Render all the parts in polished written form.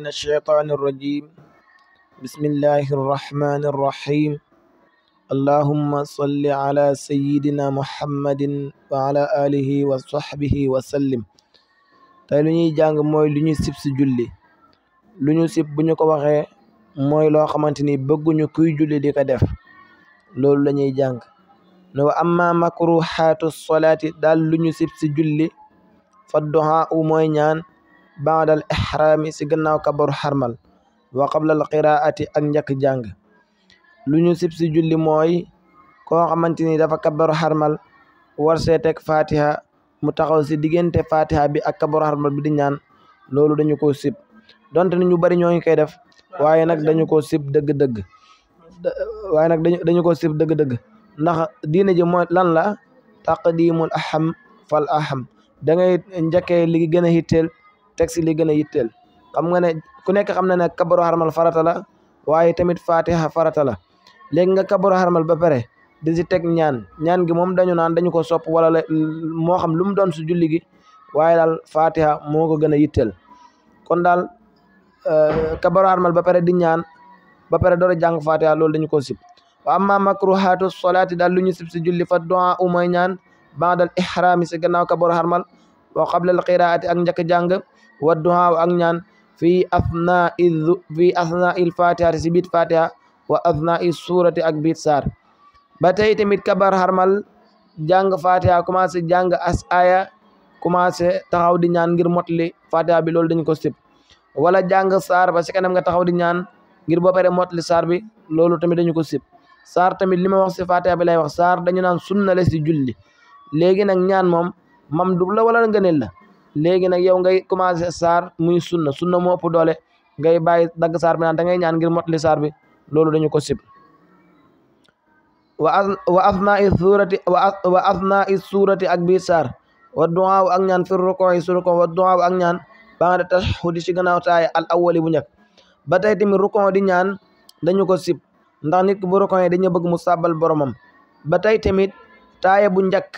من الشيطان الرجيم. بسم الله الرحمن الرحيم. اللهم صل على سيدنا محمد وعلى آله وصحبه وسلم. tey lu ñuy jàng mooy lu ñu sib si julli. lu ñu sib bu ñu ko waxee mooy loo xamante ni bëgguñu kuy julli di ko def, loolu la ñuy jàng. ne wa amma makruhaatu solaati daal lu ñu sib si julli fa duhaa u mooy ñaan baadal ihraami si gannaaw kabaru xarmal wa qabla al qiraati ak njëkk jàng. lu ñu sib si julli mooy koo xamante ni dafa kabaru xarmal war see teg fatiha mu taxaw si diggante fatiha bi ak kabaru xarmal bi di ñaan, loolu dañu ko sib. donte ni ñu bari ñoo ngi koy def waaye nag dañu ko sib dëgg-dëgg dañu ko sib dëgg-dëgg ndax diine ji mooy lan la taqdimul aham fal aham, da ngay njëkkee li gën a yitteel teg si li gën a yitteel. xam nga ne ku nekk xam na ne kabaru xarmal farata la waaye tamit fatiha farata la. léegi nga kabaru xarmal ba pare di si teg ñaan gi moom dañu naan dañu ko sopp wala moo xam lu mu doon si julli gi, waaye daal fatiha moo ko gën a yitteel. kon daal kabaru xarmal ba pare di ñaan ba pare door a jàng fatiha, loolu dañu ko sib. wa amma makruhaatu solaati daal lu ñu sib si julli fa du'a u mooy ñaan baadal ihraami si gannaaw kabaru xarmal wa qabla al qiraati ak njëkk jàng wa du'a ak ñaan fi asna'il fatiha si biit fatiha wa asna'i suurati ak biit saar. ba tey tamit kabar xarmal jàng fatiha commencé jàng as aya commencé taxaw di ñaan ngir motli fatiha bi, loolu dañu ko sib. wala jàng saar ba si kanam nga taxaw di ñaan ngir ba pare motli saar bi, loolu tamit dañu ko sib. saar tamit li ma wax si fatiha bi lay wax, saar dañu naan sunna la si julli. léegi nag ñaan moom mamdu la wala ngëneel la. léegi nag yow ngay commencé saar muy sunna moo ëpp doole, ngay bàyyi dagg saar bi naan da ngay ñaan ngir motli saar bi, loolu dañu ko sib. wa asna'i suurati ak biir saar wa du'a ak ñaan fi ruku' yi su ruku' wa du'a ak ñaan ba'da tashahhudi ci gannaaw taaya al awwali bu njëkk. ba tey tamit ruku' di ñaan dañu ko sib ndax nit ki bu ruku' dañu bëgg mu sàbbal boromam. ba tey tamit taaya bu njëkk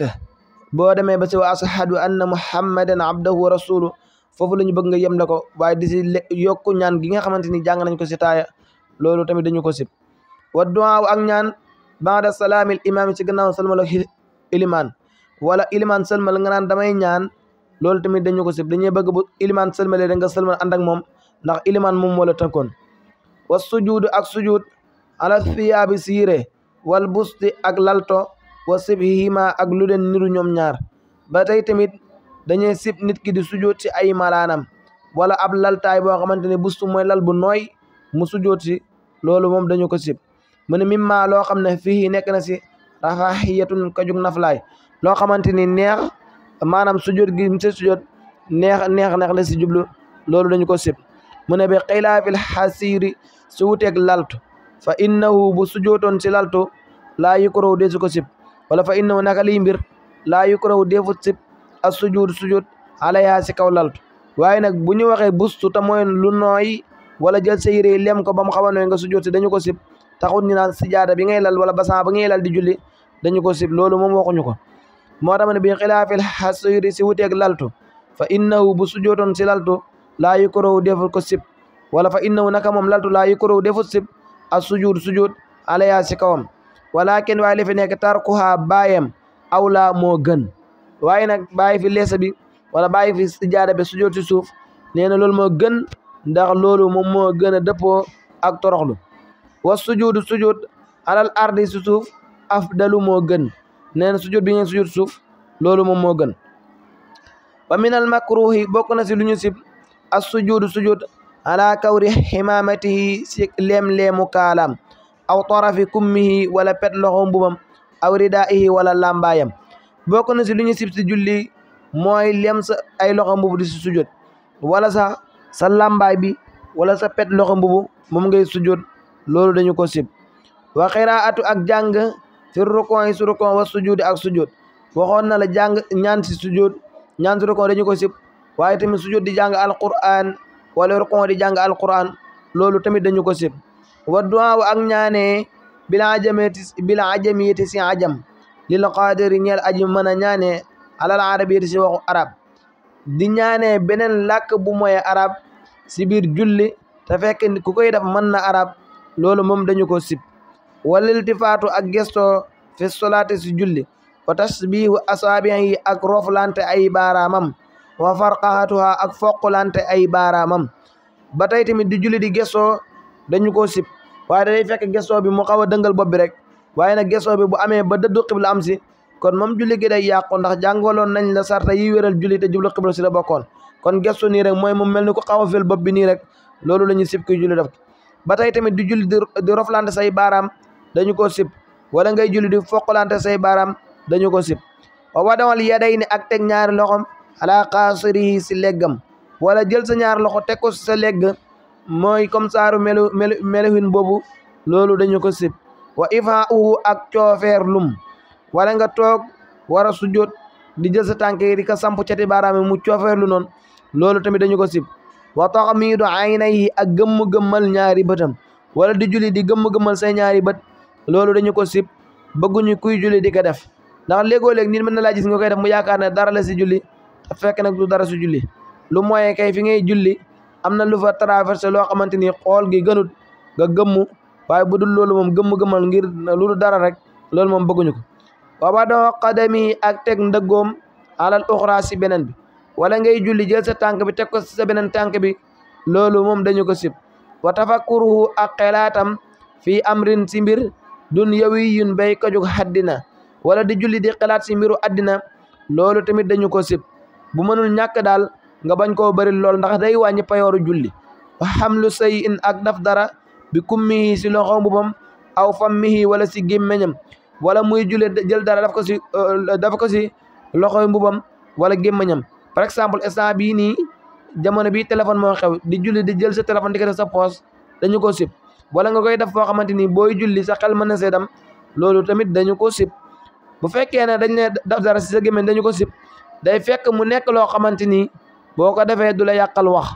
boo demee ba si wa ashhadu anna muhammadan abduhu wa rasuluhu, foofu la ñu bëgg nga yem la ko, waaye di si yokku ñaan gi nga xamante ni jàng nañ ko si taaya, loolu tamit dañu ko sib. wa du'a ak ñaan ba'da salaamil imaam ci gannaaw salmal ilimaan, wala ilimaan salmal nga naan damay ñaan, loolu tamit dañu ko sib. dañuy bëgg bu ilimaan salmalee da nga salmal ànd ak moom ndax ilimaan moom moo la tënkoon. wa sujuudu ak sujuud ala thiyaabi si yére wal busti ak lalto wa sibhihima ak lu leen niru ñoom ñaar. ba tey tamit dañuy sib nit ki di sujoot ci ay malaanam wala ab laltaay boo xamante ne bustu mooy lal bu nooy mu sujoot si, loolu moom dañu ko sib. mu ne mimma loo xam ne fii nekk na si rafahiyatun ka jug naflaay, loo xamante ni neex maanaam sujoot gi si sujoot neex la si jublu, loolu dañu ko sib. mu ne bi xilaafil xasiiri su wuteeg laltu fa innahu bu sujootoon si laltu laa yukrahu deesu ko sib, wala fa innahu naka liy mbir laa yukrahu deefut sib as sujuud alayha si kaw laltu. waaye nag bu ñu waxee bustu te mooy lu nooy wala jël sa yére lem ko ba mu xaw a nooy nga sujoot si, dañu ko sib. taxut ñu naan sijaada bi ngay lal wala basan ba ngay lal di julli dañu ko sib, loolu moom waxuñu ko. moo tax ne bi xilaafil xasiri si wuteeg laltu fa innahu bu sujootoon si laltu laa yukrahu defut ko sib, wala fa innahu naka moom laltu laa yukrahu defut sib as sujuud alayha si kawam. walakin waaye li fi nekk tarkuha baayam awla moo gën. waaye nag bàyyi fi leesa bi wala bàyyi fi sijaada bi sujood si suuf, nee na loolu moo gën ndax loolu moom moo gën a dëppoo ak toroxlu. wa sujuud alal ardi si suuf afdalu moo gën, nee na sujuud bi ngeen sujuud suuf loolu moom moo gën. wa minal makruhi bokk na si lu ñu sib as sujuud ala kawri ximaamatihi si leem-leemu kaalaam aw tarafi kummihi wala pet loxo mbubam aw ridaihi wala lambaayam. bokk na si lu ñu sib si julli mooy lem sa ay loxo mbubu di si sujood, wala sax sa lambaay bi wala sa pet loxo mbubu moom ngay sujood, loolu dañu ko sib. wa qiraatu ak jàng fi rukun yi su rukun wa sujuudi ak sujood. waxoon na la jàng ñaan si sujood ñaan si rukun dañu ko sib, waaye tamit sujood di jàng alquran wala rukun di jàng alquran, loolu tamit dañu ko sib. wa du'a ak ñaanee bila ajamiyati si ajam lil qaadiri ñeel aji mën a ñaanee alal arabiyati si waxu arab. di ñaanee beneen làkk bu mooy arab si biir julli te fekk ku koy def mën na arab loolu moom dañu ko sib wala iltifaatu ak gestoo fi solaati si julli wa tasbihu asaabihi ak rooflante ay baaraamam wa farqahatuha ak foqlante ay baaraamam ba tey tamit di julli di gestoo dañu ko sib waaye day fekk gestoo bi mu xaw a dëngal bopp bi rek waaye nag gestoo bi bu amee ba dëddu xibla am si kon moom julli gi day yàqu ndax jàngaloon nañ la sarta yi wéral julli te jublu xibla si la bokkoon kon gestu nii rek mooy mu mel ni ko xaw a fel bopp bi nii rek loolu la ñu sib kuy julli def ba tey tamit di julli di roflante say baaraam dañu ko sib wala ngay julli di foqalante say baaraam dañu ko sib wa wadawal yaday ni ak teg ñaari loxom ala qaasirihi si leggam wala jël sa ñaari loxo teg ko si sa legg mooy comme saaru meluhin boobu loolu dañu ko sib wa ifaahu ak coofeer lum wala nga toog war a sujjóot di jël sa tànk yi di ko samp cati baaraam yi mu coofeerlu noonu loolu tamit dañu ko sib wa taxmiidu aynayhi ak gëmm-gëmmal ñaari bëtam wala di julli di gëmm-gëmmal say ñaari bët loolu dañu ko sib bëgguñu kuy julli di ko def ndax léegoo-léeg nit mën na laa gis nga koy def mu yaakaar ne dara la si julli te fekk nag du dara si julli lu mooy kay fi ngay julli am na lu fa traversé loo xamante ni xool gi gënut nga gëmmu waaye bu dul loolu moom gëmm-gëmmal ngir lu du dara rek loolu moom bëgguñu ko wa badoo qadami ak teg ndëggoom alal uxra si beneen bi wala ngay julli jël sa tànk bi teg ko si sa beneen tànk bi loolu moom dañu ko sib wa tafakkuruhu ak xelaatam fii amrin si mbir dunyawiyun bay ko jóg haddina wala di julli di xelaat si mbiru addina loolu tamit dañu ko sib bu mënul ñàkk daal nga bañ koo bëri lool ndax day wàññi payooru julli wa hamlu sayin ak daf dara bi kummihi si loxo mbubam aw fammihi wala si gémmeñam wala muy julli jël dara daf ko si loxoy mbubam wala gémmeñam par exemple instant bii nii jamono bii téléphone moo xew di julli di jël sa téléphone di ko def sa poos dañu ko sib wala nga koy def foo xamante ni booy julli sa xel mën na seedam loolu tamit dañu ko sib bu fekkee ne dañ ne daf dara si sa gémmeñ dañu ko sib day fekk mu nekk loo xamante ni boo ko defee du la yàqal wax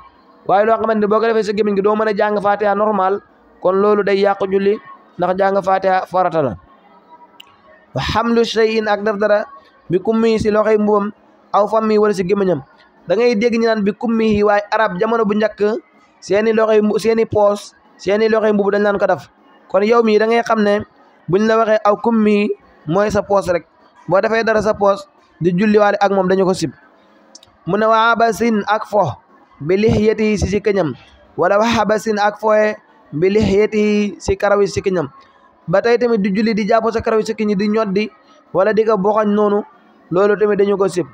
waaye loo xamante ni boo ko defee sa gémmiñ gi doo mën a jàng fatiha normal kon loolu day yàq julli ndax jàng fatiha farata la wa hamlu shay'in ak def dara bi kummi si loxoy mbubam aw fammi wala si gémmiñam da ngay dégg ñu naan bi kummi waaye arab jamono bu njëkk seeni poos seeni loxoy mbubu dañ naan ko def kon yow mii da ngay xam ne buñ la waxee aw kummi mooy sa poos rek boo defee dara sa poos di julliwaale ak moom dañu ko sib mu ne wa habasin ak fo bi lixyati si këñam wala wa habasin ak foye bi lixyati si karawi si këñam ba tey tamit di julli di jàpp sa karawi si këñ di ñoddi wala di ko boxañ noonu loolu tamit dañu ko sib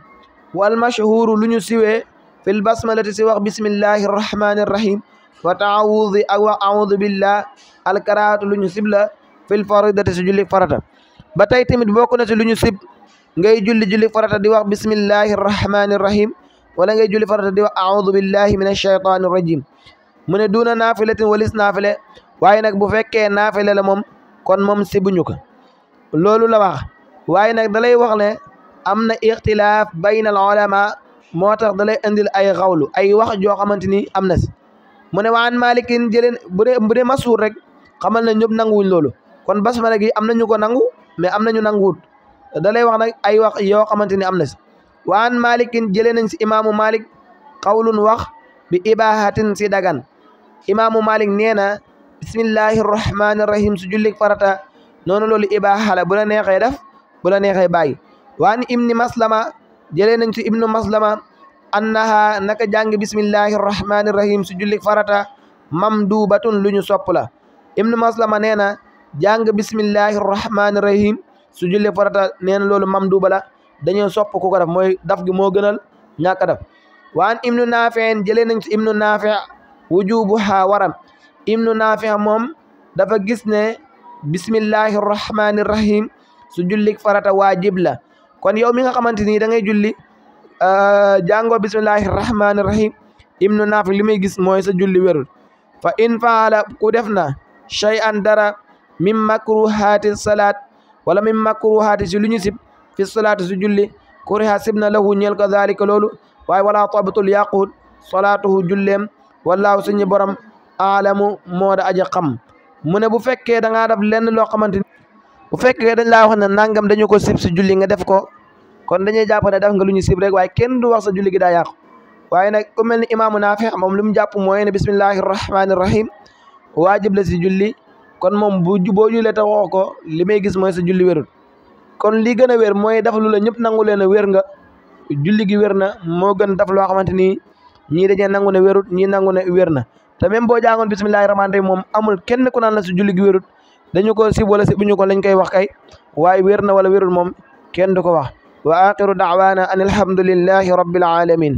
wal mashhuru lu ñu siwee fil basmalati si wax bismillahi rahmani rahim wa taawudi ak wax audu billah alkaraatu lu ñu sib la fil faridati si julli farata ba tey tamit bokk na si lu ñu sib ngay julli farata di wax bismillahi rahmani rahim wala ngay julli farata di wax audu billahi min ashaytani rajim mu ne duuna naafilatin walis naafile waaye nag bu fekkee naafile la moom kon moom sibuñu ko loolu la wax waaye nag dalay wax ne am na ixtilaaf bayna al ulama moo tax dalay indil ay xawlu ay wax joo xamante ni am na si mu ne waan malikin jëleen bu dee masuur rek xamal na ñëpp nanguwuñ loolu kon basmala gi am nañu ko nangu mais am nañu nanguwut dalay wax nag ay wax yoo xamante ni am na si waan malikin jëlee nañ si imaamu malik xawlun wax bi ibahatin si dagan imaamu malik nee na bismillahi rahmani rahim su jullik farata noonu loolu ibaha la bu la neexee def bu la neexee bàyyi waan ibni maslama jëlee nañ si ibnu maslama annaha naka jàng bismillahi rahmani rahim su jullik farata mamdubatun lu ñu sopp la ibnu maslama nee na jàng bismillahi rahmani rahim su jullik farata nee na loolu mamduba la dañoo sopp ku ko def mooy daf gi moo gënal ñàkk a def waan ibnu naafi'in jëlee nañ si ibnu naafi' wujubuha waram ibnu naafi' moom dafa gis ne bismillahi rahmani rahim su jullik farata waajib la kon yow mi nga xamante ni da ngay julli jàngoo bismillahi rahmani rahim ibnu naafi' li muy gis mooy sa julli wérul fa in faala ku def na shay'an dara min makruhati salaat wala min makruhati si lu ñu sib fi salaati su julli kuriha sib na lahu ñeel ko zalika loolu waaye wala tabtul yàquut salaatuhu julleem wallaahu suñu borom aalamu moo da aja xam mu ne bu fekkee da ngaa def lenn loo xamante ni bu fekkee dañ laa wax ne nangam dañu ko sib si julli nga def ko kon dañuy jàpp ne def nga lu ñu sib rek waaye kenn du wax sa julli gi daa yàqu waaye nag ku mel ni imaamu Naafi moom li mu jàpp mooy ne bismillahi rahmaani rahim waajib la si julli kon moom boo jullee te waxoo ko li may gis mooy sa julli wérul kon li gën a wér mooy def lu la ñëpp nangu leen a wér nga julli gi wér na moo gën def loo xamante ni ñii dañee nangu ne wérut ñii nangu ne wér na te même boo jàngoon bismillahi rahmaani rahim moom amul kenn ku naan la si julli gi wérut dañu ko sib wala si buñu ko lañ koy wax kay waaye wér na wala wérul moom kenn du ko wax wa axiru da'waana an alhamdulillahi rabbil alamin